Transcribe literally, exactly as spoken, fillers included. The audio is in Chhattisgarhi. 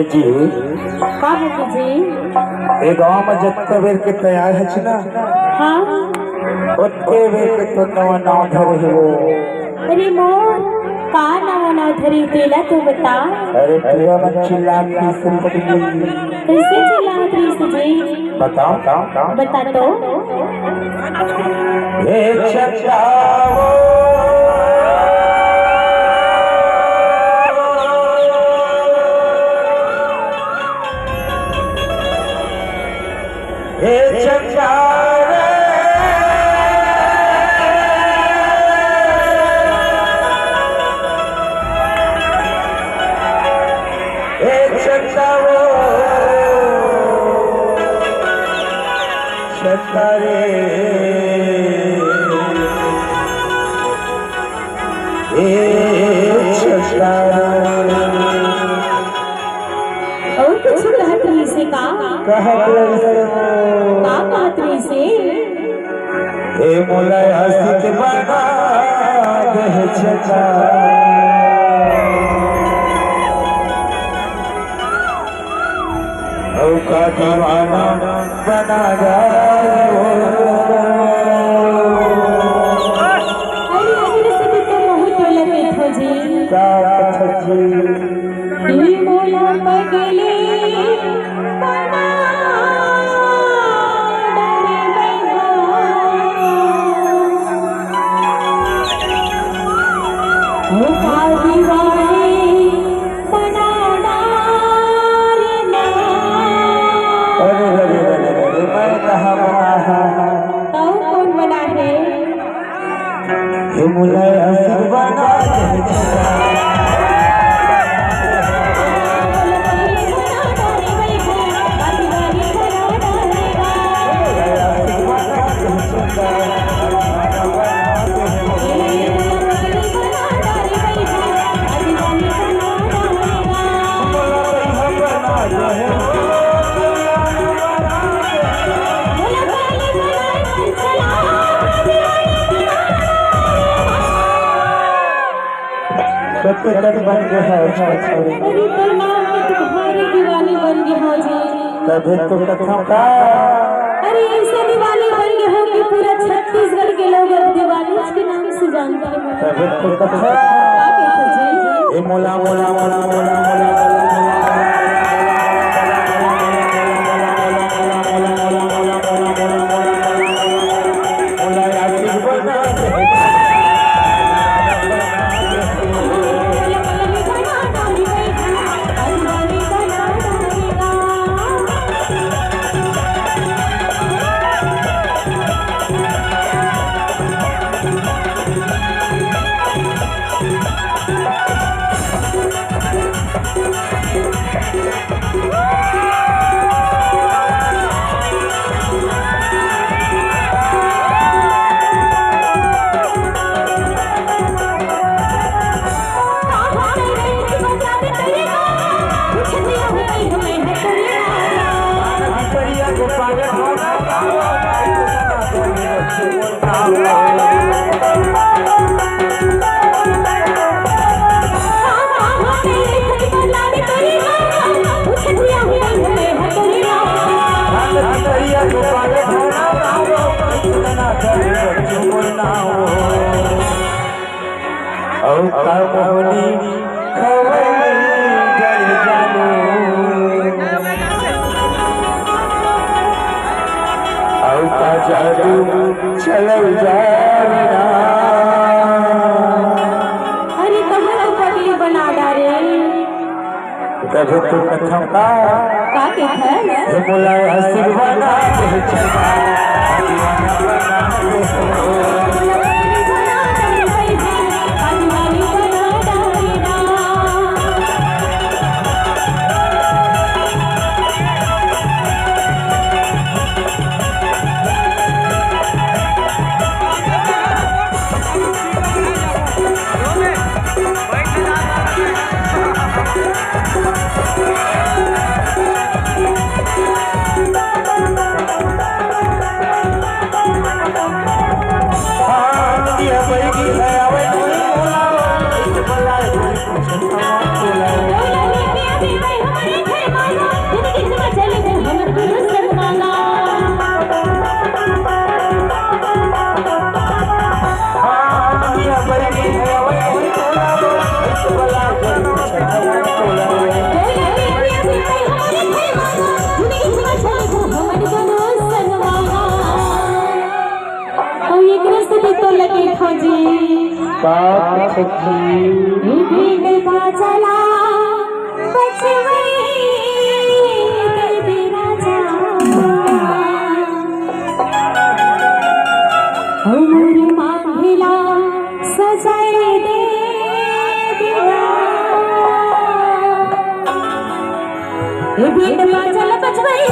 जी, का होगे जी? ए गांव में जतका बेर के तैयार हच ना, हाँ। ओतके बेर के तो नवा नाव धरे हे वो। अरे मोर, का नवा नाव धरे तेला तो बता। अरे पूरा मन चिल्ला के सुन के कइसे चिल्लात रहिस जी? बताओ, बताओ, बताओ। बता तो। हे चंदा वो, हे चंदा रे, हे चंदा वो, चंदा रे, हे चंदा रे। अउ कुछु कहत रहिस हे का? कहत रहिस हे वो। का कहत रहिस हे? हे मोला आशिक बना दे चंदा। अउ का दीवाना बना डारे वो। अरे, अरे, से तो बहुत गलत है जी। का कथस जी? ई मोला पगली बना डारे बइहा। ओ का दीवानी बना डारे ना। अरे, अरे, अरे, अरे, मैं कहाँ बना है? तू कौन बना है? हे मोला आशिक बना दे। कते कत बन गे हे। अरे, तोर नाम के तो भारी दीवानी बन गे हो जी। तभे तो कथों का। अरे, ऐसे दीवानी बन गे हो कि पूरा छत्तीसगढ़ के लोग अब दीवानी के नाम से जानथे। तभे तो कथों। का कहिथे जी? ए मोला, मोला, मोला, मोला, मोला, मोला। अउ का मोहनी खवई गए जानू। अउ का जादू चलल जाए ना। अरे, कहाँ तो पगली बना डारे। तभे तो कथों का। का कहिथे? हे मोला आशीर्वाद दे चंदा। जी। का सखी? बीन बाजला बजवई देबे राजा। हमर मांगिला सजाई देबे। बीन बाजला बजवई